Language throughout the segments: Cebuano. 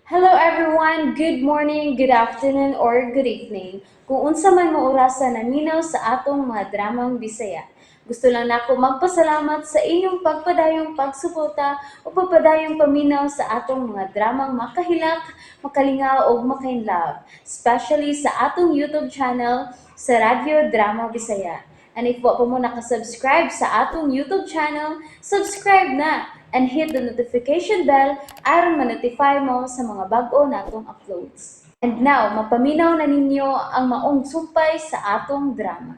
Hello everyone! Good morning, good afternoon, or good evening. Kung unsa man mo orasa naminaw sa atong mga dramang Bisaya. Gusto lang nako magpasalamat sa inyong pagpadayong pagsuporta o pagpadayong paminaw sa atong mga dramang makahilak, makalingaw ug makainlove, especially sa atong YouTube channel sa Radyo Drama Bisaya. And if wa pa mo nakasubscribe sa atong YouTube channel, subscribe na and hit the notification bell aron ma-notify mo sa mga bag-o natong uploads. And now, mapaminaw na ninyo ang maong sumpay sa atong drama.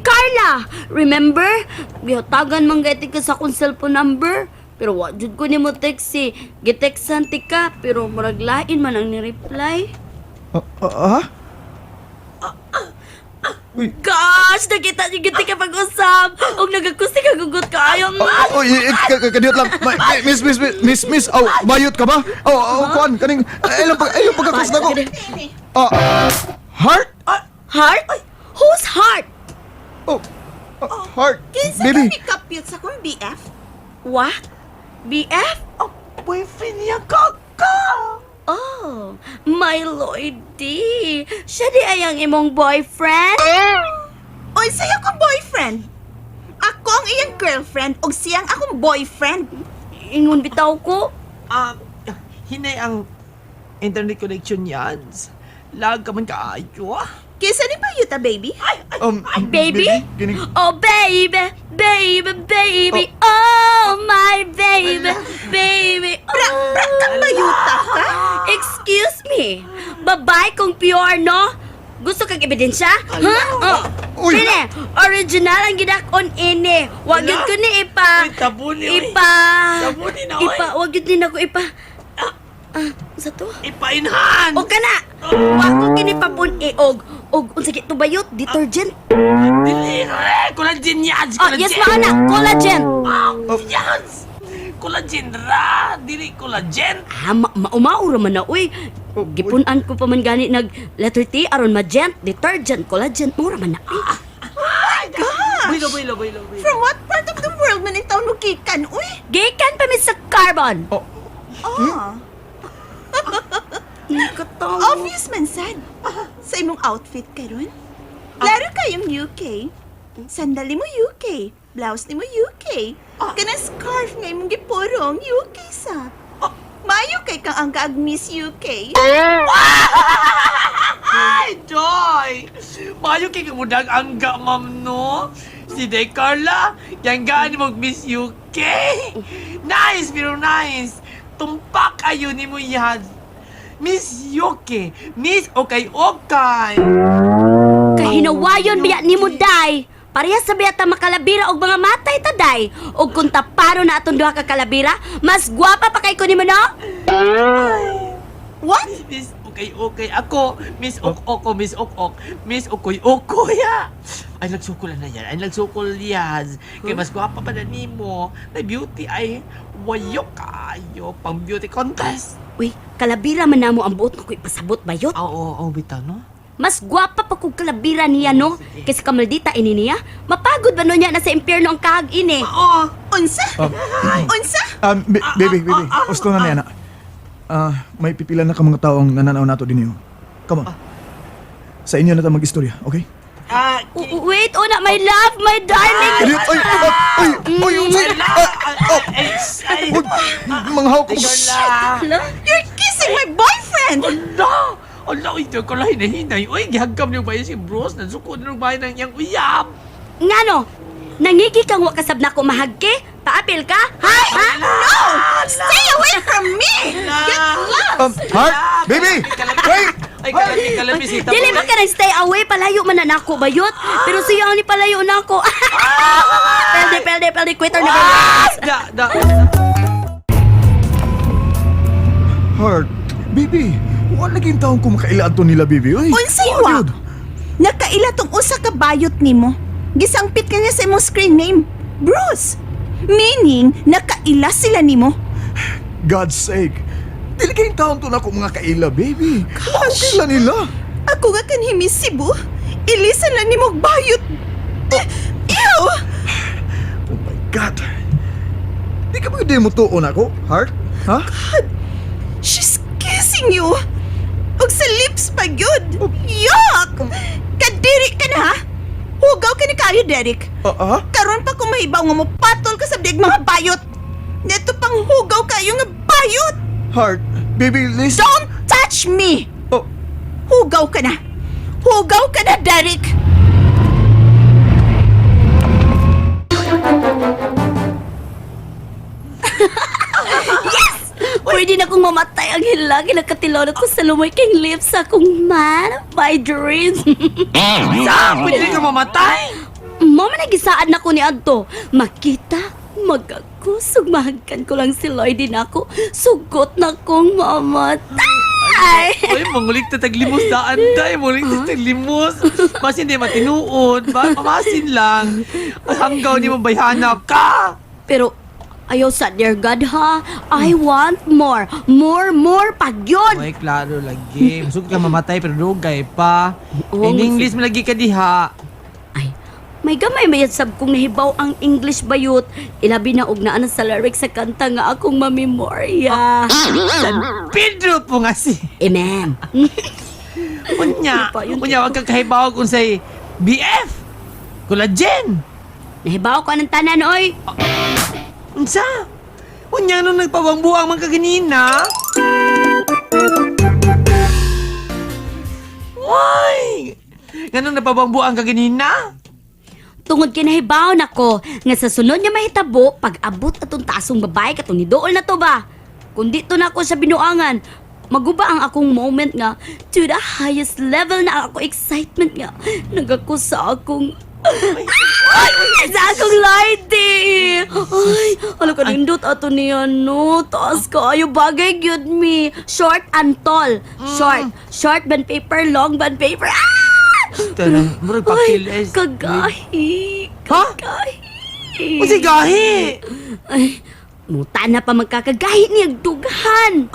Carla! Remember? Gihatagan man gayud ka sa akong cellphone number. Pero wa jud ko nimo text eh. Gitextan ti ka pero murag lain man ang ni-reply. Ah, ah, ah? Uy, Gosh! Nakita niyo gid ka pag-usab! Og nagakusti ka gugot kaayo. Oh, oh, kadiyot lang. Miss, miss, miss, miss, miss, oh, bayot ka ba? Oh, kuan, kaning, ay, ilang pagkakus na ko. Ah, heart? Heart? Whose heart? Oh, ah, heart. Kinsa Baby. ka kapit sa akong BF? What? BF? Oh, boyfriend niya kaka! Oh, my Lloydie. Siya di ay ang imong boyfriend? Oy, sa'yo akong boyfriend. Ako ang iyang girlfriend ug siyang akong boyfriend. Ingon bitaw ko. Hinay ang internet connection yan. Lag ka man kaayo, ah. Kinsa ni bayuta, baby? Baby? Kining, Oh, baby, baby, baby, oh, my baby, baby. Bra, bra ka bayuta ka? Excuse me, babae kong pure, no? Gusto kag ebidensya? Ha? Oh. Uy! Pili, original ang gidakon ini. Wag yun ko ni ipa. Uy, tabuni, uy. Ipa. Tabuni na, uy. Ipa, wag yun din ako ipa. Ah, sa to? Ipa-enhance! O ka na! Wa ko kini papun iog. Og unsa to bayot? Detergent? Dili! Eh, collagen yan! Oh, yes mao na, collagen. Oh, yes! Collagen ra! Dili collagen! Ah, maumao ra man na uy. Gipun-an ko pa man gani nag letter T aron magent, detergent, collagen, mura man na. Ah, Gosh! Builo, builo, builo, builo. From what part of the world man in town mo gikan, uy? Gikan pa mi sa carbon. Oh, Ah, Nakatawa. Obvious man sad. Sa imong outfit karon. Klaro kayong UK. Sandali mo UK. Blouse nimo UK. Kanang scarf nga imong gipurong UK sa. Mayo kay kang ang kaag Miss UK. Ay, Joy! Mayo kay kamudag angga, ma'am, no? Si De Carla, yanggaan ni mag Miss UK. Nice, pero nice. Tumpak ayo ni mo yan. Miss UK. Miss Okay Okay. Kahinawayon biya nimo day. Parehas sa biya ta makalabira og mga matay ta day. Og kung taparo na atong duha ka kalabira, mas gwapa pa kay ko nimo no? What? Miss Okay Okay. Ako, Miss Ok Ok, Miss Ok Ok. Miss Okoy Okoy, ah. Ay, nagsukol na yan. Ay, nagsukol yan. Kaya mas gwapa pa na nimo. Na beauty ay wayo kayo pang beauty contest. Uy, kalabira man namo ang buot ko ipasabot bayot. Oo, oo, oo, bitaw, no? Mas gwapa pa kog kalabira niya no kaysa kamaldita ini niya. Mapagod ba no niya na sa impyerno ang kahag ini? Oo. Unsa? Unsa? Baby, baby, gusto na niya na. Ah, may pipila na ka mga taong nananaw nato din niyo. Come on. Sa inyo na ta mag-istorya, okay? Ah, Wait, una, my love, my darling. Kadiyot, oy, ah, oy, oy, unsay, ah, oh, ay, ay, uy, mga hawk ko. Carla. You're kissing my boyfriend! Ala! Ala, uy, Diyos ko lang hinahinay. Uy, gihagam niyo ba yun si Bruce? Nasukod na ba ng iyang uyab? Ngano? Nangigi kang wa kasab nako mahagke? Paapil ka? Ha? Ha? No! Stay away from me! Get lost! Heart, baby, wait! Ay, kalami, kalami, sita. Dili man ka nang stay away, palayo man na nako bayot. Pero siya ang ni palayo nako. Pwede, pwede, pwede, quitter na ba? Da, da. Heart, baby, wala lagi taong kumakailaan to nila, baby. Uy, Unsay wa wa? gyud. Nakaila tong usa ka bayot nimo. Gisangpit ka niya sa imong screen name, Bruce. Meaning, nakaila sila nimo. God's sake. Dili kayong taon to na ako mga kaila, baby. Gosh. Kaila nila. Ako nga kanhi Miss Cebu. Ilisan lang nimo og bayot. Eh, ew! Oh my God. Di ka ba di mo tuon ako, Heart? Ha? God! kissing you. Ug sa lips pa gyud. Yuck! Kadiri ka na ha? Hugaw ka ni kayo, Derek. Ah, ah? Karon pa kung mahibaw nga mo patol ka sa dig mga bayot. Neto pang hugaw kayo nga bayot. Heart, baby, listen. Don't touch me! Oh, Hugaw ka na. Hugaw ka na, Derek! Pwede na kong mamatay ang hilag. Nagkatilaw na ko sa lumoy king lips sa akong man of my dreams. Sa, pwede ka mamatay! Mo man nagisaad na ko ni Adto. Makita, magakusog, mahagkan ko lang si Lloyd din ako. Sugot na kong mamatay. Uy, mangulik ta taglimos daan day, mangulik ta taglimos. Mas hindi matinuod, ba? Mamasin lang. Ang hanggaw ni mo bayhanap ka! Pero ayaw sa dear God ha. I want more. More, more pag yun. Uy, klaro lagi. Masug ka mamatay pero dugay pa. Oo, In English mo lagi ka diha. Ay, may gamay may sab kong nahibaw ang English bayot. Ilabi na og naa na sa lyrics sa kanta nga akong mamemorya. San Pedro po nga si. Amen. Unya, Pa, yun. unya wag kang kahibaw kung say BF. Collagen. Nahibaw ko anong tanan oy. Unsa? Unya nung nagpabangbuang man ka ganina. Why? Nganong napabangbuang ka ganina? Tungod kay nahibaw nako nga sa sunod nga mahitabo pag abot atong taasong babae katong nidool na to ba. Kundi to na ako sa binuangan, maguba ang akong moment nga to the highest level na ang ako excitement nga nagako sa akong Ay, sa akong lighty! Ay, ala ka nindot ato niya, no? Taas ka, ayo bagay gyud mi. Short and tall. Short. Short band paper, long band paper. Ah! Tanang, murag Ay, pakil eh. kagahi. Ha? Kagahi. Unsay gahi? Ay, muta na pa magkakagahi niya dughan.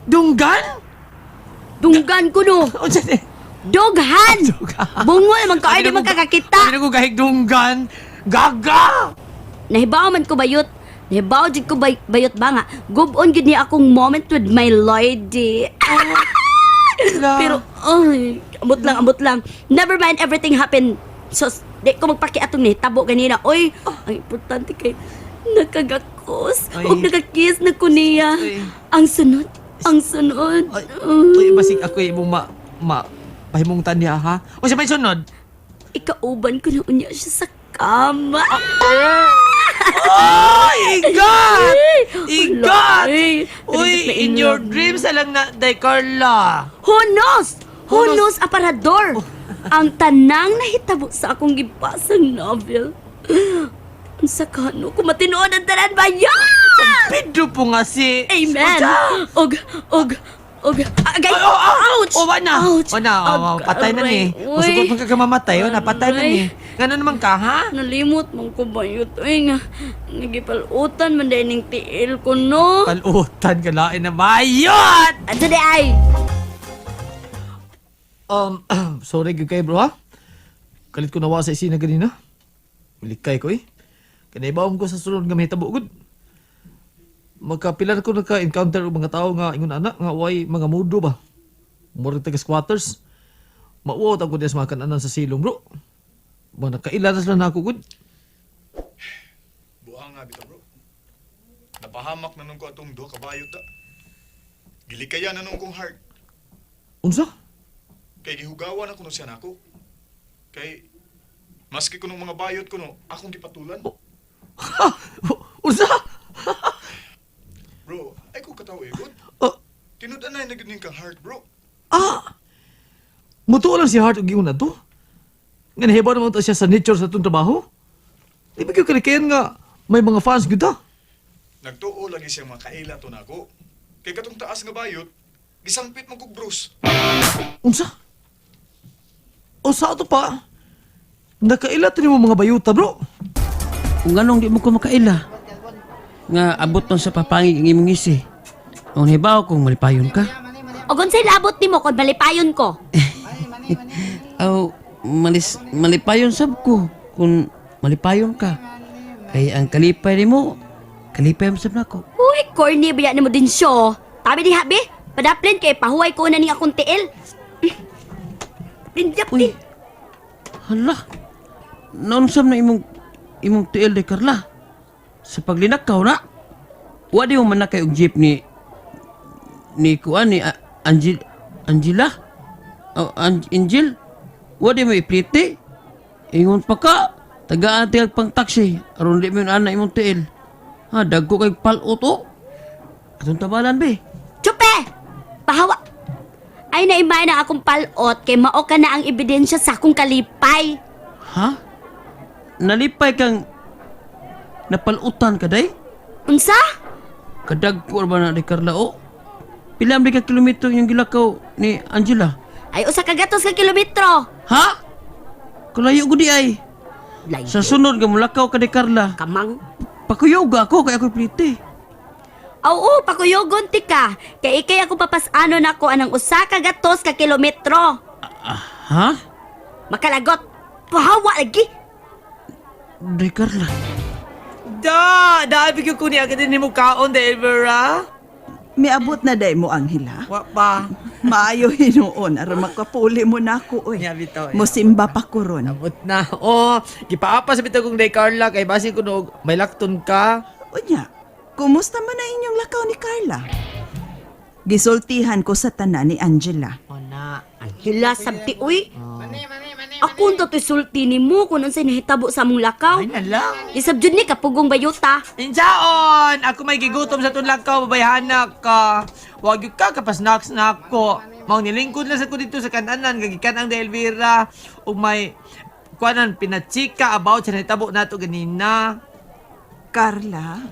Dunggan? Dunggan ko no. Unsa ni? Dughan. Bungol man ka, ay di magkakakita. Ano ko gahig dunggan? Gaga! Nahibaw man ko bayot. Nahibaw jud ko bayot ba nga. Gubon gid niya akong moment with my lady. Pero, ay, amot lang, amot lang. Never mind, everything happened. So, di ko magpakiatong ni tabo ganina. Oy, ang importante kay nakagakos. Ay. Og nakakiss na ko niya. Ay. Ang sunod, ang sunod. Ay, uy, basig ako imong ma ma pahimungtan niya ha. Unsa may sunod? Ikauban ko na unya siya sa kama. Ay, igat! Igat! Ay, Uy, in your dreams alang na, Day Carla. Who knows? Who Who knows? knows, aparador? Ang tanang nahitabo sa akong gibasang novel. Ang sakano, kung matinoon ang tanan ba yan? Pedro po nga si... Amen. Unsa? Og, og, og, agay, Ay, oh, oh, ouch! Oh, wala. Ouch! Wala, oh, Ag- patay na ni. aray, Masugot uy. man ka kamamatay, oh, napatay na ni. Aray. Ngano naman ka, ha? Nalimot man ko ba yun? Uy, nga, nagipalutan man dahil ning tiil ko, no? Palutan ka lain na mayot! Ato di ay! Sorry gyud kay bro ha. Kalit ko nawa sa isina ganina. Malikay ko eh. Kanaibaom ko sa sulod nga mahitabo gud. Magkapilar ko naka-encounter og mga tao nga ingon ana nga way mga mudo ba. Murag taga squatters. Mauwaw ta ko diya sa mga kananan sa silong bro. Ba nakaila na sila nako gud. Buang nga bitaw bro. Napahamak na nung ko atong duha ka bayot ta. Gilikayan na nung kong heart. Unsa? Kay gihugawan ako nung siya nako. Kay maski ko nung mga bayot ko no, akong gipatulan. Ha? Unsa? Bro, ay ko kataw eh, good. Oh, Tinud-anay na gyud ning kang heart, bro. ah. Mutuo lang si Hart og ingon adto. Nga nahibaw naman ta siya sa nature sa atong trabaho. Di ba gyud kalikayan nga may mga fans gyud ta? Nagtuo lagi siya mga kaila to nako. Kay katong taas nga bayot, gisangpit man kog Bruce. Unsa? O sa ato pa? Nakaila to nimo mga bayuta, bro. Kung anong di mo ko makaila. Nga abot man sa papangig ang imong isi. Ang hibaw kung malipayon ka. Og unsay labot nimo kung malipayon ko? Aw, malis, malipayon sab ko kung malipayon ka. Kay ang kalipay nimo, kalipay man sab nako. Uy, corny ba yan mo din siya? Tabi di habi. Padaplin kay pahuway ko na ning akong tiil. Daplin, daplin. Uy. Hala. Naunsam na imong tiil de Carla. Sa paglinakaw na. Wa di mo manakay og jeep ni kuan ni Angel Angela. Oh, Angel. Wa di mo iplite. Ingon pa ka. Tagaan ti pang taxi aron di mo ana imong tiil. Ha, dagko kay palot o. Atong tabalan be. Chupe! Pahawa! Ay naimay na akong palot kay mao ka na ang ebidensya sa akong kalipay. Ha? Nalipay kang napalutan ka day? Unsa? Kadagko ba na ni Carla o? Pila man ka kilometro yung gilakaw ni Angela? Ay usa ka gatos ka kilometro. Ha? Kalayo ko di ay. Layo. Sa sunod nga mulakaw ka ni Carla. Kamang. Pakuyoga ako kay ako plite. Oo, pakuyogon ti ka. Kay ikay ako papasano nako anang usa ka gatos ka kilometro. Ha? Makalagot. Pahawa lagi. Di Carla. Da! Dahil bigyan ko niya agad din mo kaon, de Elvira. Miabot na day mo, Angela. Wa pa. Maayo hinuon aron makapuli mo na ako oy. Nya, bitaw, eh. Musimba pa ko ron. Abot na. Oh, gipaapa sa bitaw kong Day Carla kay basin ko nog may lakton ka. Unya, kumusta man na inyong lakaw ni Carla? Gisultihan ko sa tanan ni Angela. O na. Angela sabti uy. Ako unta to'y sulti nimo kung unsay nahitabo sa among lakaw. Ay na lang. Isab jud ni kapugong bayuta. Insaon! Ako may gigutom sa tunlakaw, babayhana ka. Wag yun ka, kapasnaks na ako. Maong nilingkod lang sa ko dito sa kananan, gagikan ang De Elvira. Ug may kuanan pinachika about sa nahitabo nato ganina. Carla,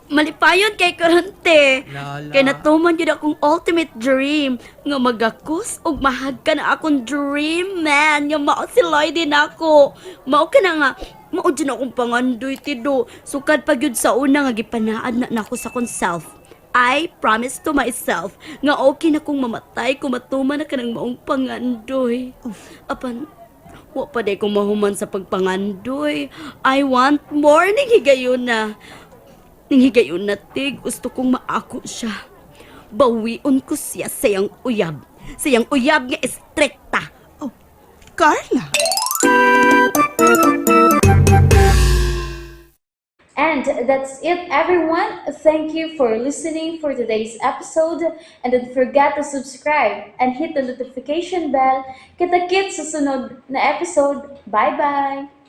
Malipayon kay karante. Lala. Kay natuman gyud akong ultimate dream nga magakos ug mahag ka na akong dream man nga mao si Lloyd din ako. Mao ka na nga mao jud akong pangandoy tido. Sukad pa gyud sa una nga gipanaad na nako sa akong self. I promise to myself nga okay na kong mamatay kung matuman na kanang maong pangandoy. Apan wa pa day ko mahuman sa pagpangandoy. I want more ning higayon na. Ning higayon na tig, gusto kong maako siya. Bawion ko siya sa iyang uyab. Sa iyang uyab nga estrikta. Oh, Carla. And that's it, everyone. Thank you for listening for today's episode. And don't forget to subscribe and hit the notification bell. Kita-kits sa sunod na episode. Bye-bye!